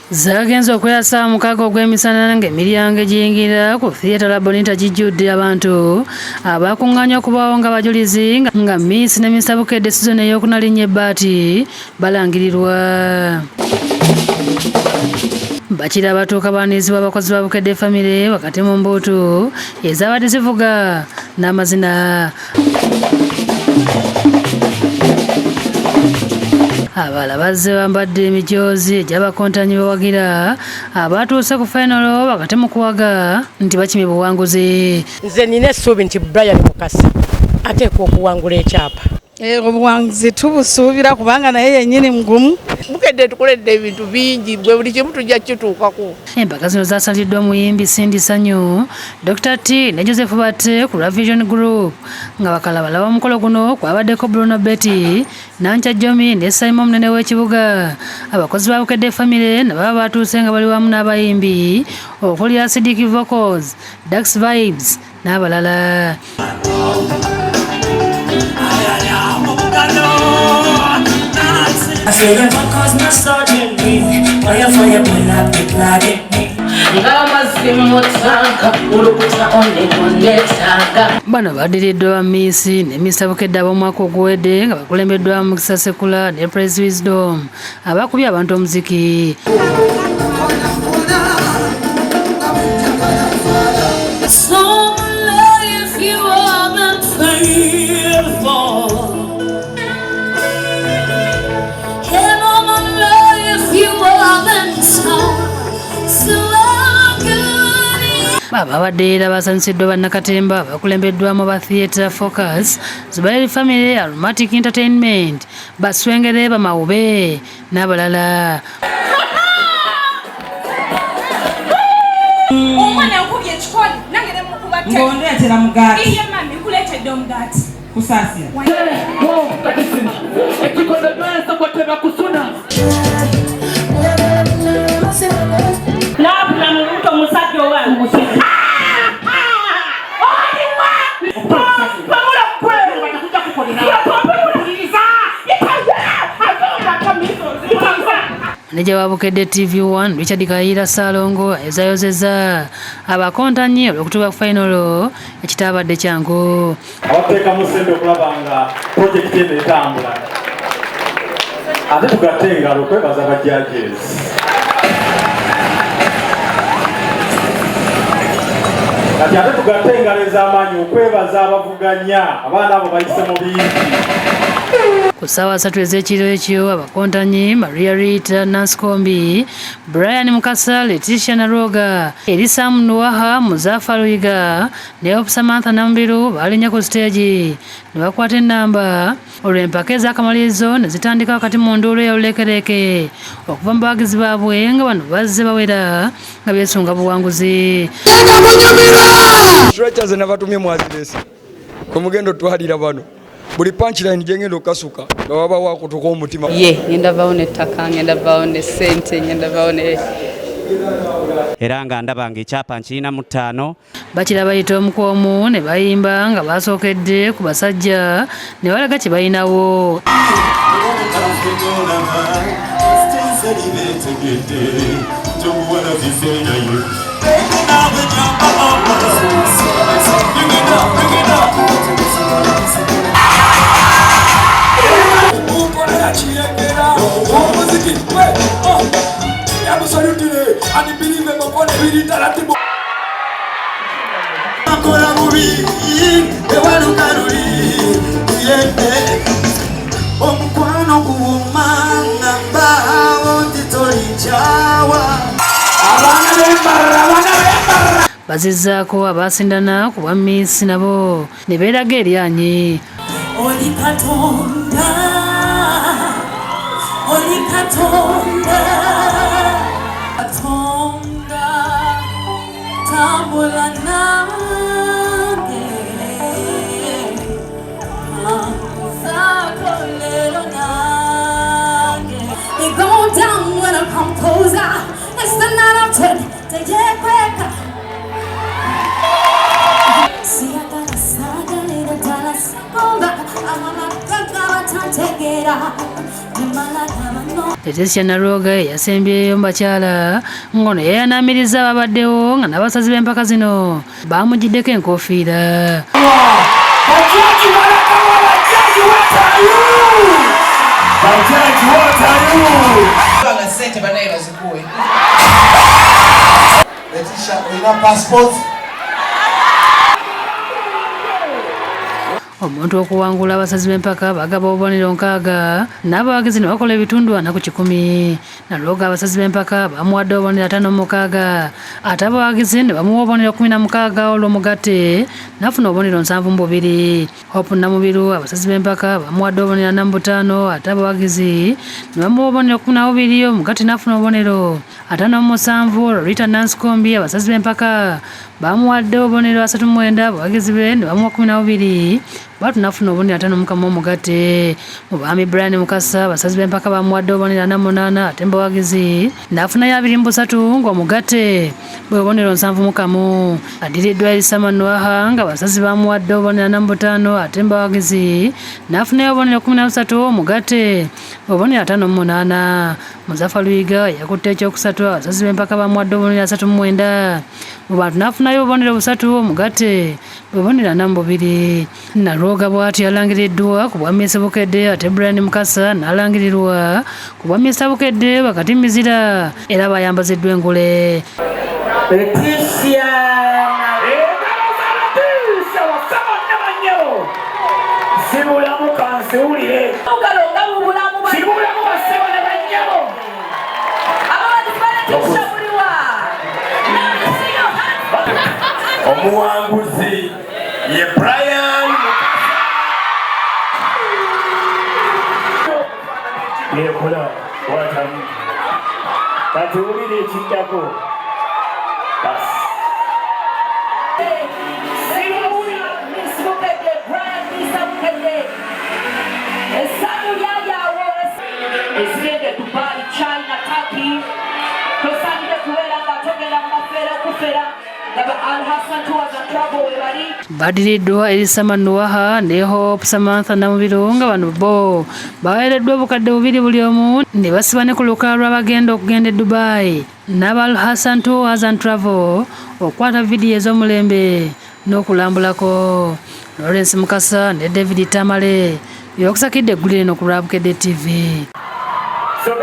Zaagenze okwera ssaawa 6 ogw'emisana ng'emiryango egiyingira ku Theatre La Bonita gijjudde abantu abakuŋŋaanya okubaawo nga bajulizi nga Miss ne Mr Bukedde sizoni ey'okuna linnya ebbaati balangirirwa. Bakira abatuuka baanirizibwa abakozi ba Bukedde Family wakati mu mbuutu ezaabadde zivuga n'amazina. Abalala bazze bambadde emijoozi egy'abakontanyi bawagira abatuuse ku fayinolo wakati mu kuwaga nti bakimye buwanguzi. Nze nina essuubi nti Brian Mukasa ateekwa okuwangula ekyapa. Obuwanguzi tubusuubira kubanga naye yennyini mugumu. Bukedde tukoledde ebintu bingi, gwe buli kimu tujja kituukako. Empaka zino zaasaliddwa omuyimbi Cindy Sanyu, Dr. T ne Joseph Batte ku lwa Vision Group nga bakalabalaba omukolo guno kwabaddeko Bruno Betty, Nankya Jomi ne Simon Munene w'ekibuga. Abakozi ba Bukedde Family nabo batuuse nga bali wamu n'abayimbi okuli Acidic Vocals, Dax Vibes n'abalala. Bano badiriddwa Miisi ne Mr Bukedde ab'omwaka oguwedde nga bakulembeddwa Mukisa Sekula ne Praise Wisdom abakubye abantu omuziki. Ababadde era basanyusiddwa bannakatemba abakulembeddwamu ba Theatre Focus, Zubairi Family, Aromatic Entertainment, Baswengere Bamawube n'abalala. Omwana nkubye ekikoni nange ne mukuba tte. Ng'ondeetera mugaati. Iye mami nkuleetedde omugaati. Kusaasira. Naafuna mu lubuto omusajja owange. Maneja wa Bukedde TV1 Richard Kayiira Ssaalongo ayozayozezza abakontanyi olw'okutuuka ku fayinolo ekitaabadde kyangu. Abateekamu ssente okulaba nga pulojekiti eno etambula, ate tugatte engalo okwebaza ba judges. Kati ate tugatte engalo ez'amaanyi okwebaza abavuganya, abaana abo bayise mu bingi. Ku ssaawa 3 ez'ekiro ekyo abakontanyi Maria Rita Nansikombi, Brian Mukasa, Letitia Nalwoga, Elisa Nuwaha, Muzaffar Luyiga ne Hope Samantha Namubiru baalinnya ku siteegi ne bakwata ennamba olwo empaka ez'akamalirizo ne zitandika wakati mu nduulu ey'oluleekereeke okuva mu bawagizi baabwe nga bano bazze bawera nga beesunga buwanguzi. Stretchers nabatumye mwazireese kwe mugenda otwalira bano. Buli punchline gye ngenda okukasuka nga wabawo akutuka omutima. Ye, ngenda vaawo n'ettaka, ngenda vaawo ne ssente, ngenda vaawo ne era nga ndaba ng'ekyapa nkirina mu 5. Bakira bayita omu ku omu ne bayimba nga basookedde ku basajja ne balaga kye balinawo. Bazizzaako abasindana ku bwa Miss nabo ne beeraga eryanyi. Oli Katonda, oli Katonda, Katonda, tambula nange, tambuzaako leero nange. They go down when I come closer. It's the night of 10, teyekweka. Leticia Nalwoga eyasembyeyo mu bakyala ng'ono yeeyanaamiriza ababaddewo nga n'abasazi b'empaka zino baamugiddeko enkofiira. Sente banaye bazikuwe. Leticia, olina passport? Omuntu okuwangula abasazi b'empaka bagaba obubonero 60 n'abawagizi ne bakola ebitundu 40 ku 100. Nalwoga abasazi b'empaka bamuwadde obubonero 56 ate abawagizi ne bamuwa obubonero 16 olw'omugatte n'afuna obubonero 72. Hope Namubiru abasazi b'empaka bamuwadde obubonero 45 ate abawagizi ne bamuwa obubonero 12 omugatte n'afuna obubonero 57. Olwo Rita Nansikombi abasazi b'empaka bamuwadde obubonero 39 abawagizi be ne bamuwa 12 bw'atyo n'afuna obubonero 51 omugatte. Mu baami Brian Mukasa abasazi b'empaka bamuwadde obubonero 48 ate mu bawagizi n'afunayo 23 ng'omugatte bwe bubonero 71. Addiriddwa Elisa Manuaha nga abasazi bamuwadde obubonero 45 ate mu bawagizi n'afunayo obubonero 13 omugatte bwe bubonero 58. Muzaffar Luyiga yakutte ekyokusatu abasazi b'empaka bamuwadde obubonero 39 mu bantu n'afunayo obubonero 3 omugatte bwe bubonero 42. Nalwoga bw'atyo yalangiriddwa ku bwa Miss Bukedde ate Brian Mukasa n'alangirirwa ku bwa Mr Bukedde wakati Mizira era bayambaziddwa engule. Leticia sibulamu kansiwulire sibulamu basebo ne bannyabo. Omuwanguzi ye Brian Mukasa. Yekola watamu kati wulira ekiddako basi. Ezigenda Dubai, China, Turkey tosaanidde kubeera nga togenda mu mafeera okufera. Badiriddwa Elisa Manuaha ne Hope Samantha Namubiru nga bano bo baweereddwa obukadde 2 buli omu ne basiba ne ku lukalala lw'abagenda okugenda e Dubai n'aba Al Hassan Tours and Travel okukwata vidiyo ez'omulembe n'okulambulako. Lawrence Mukasa ne David Tamale bye bakusakidde eggulire eno ku lwa Bukedde TV.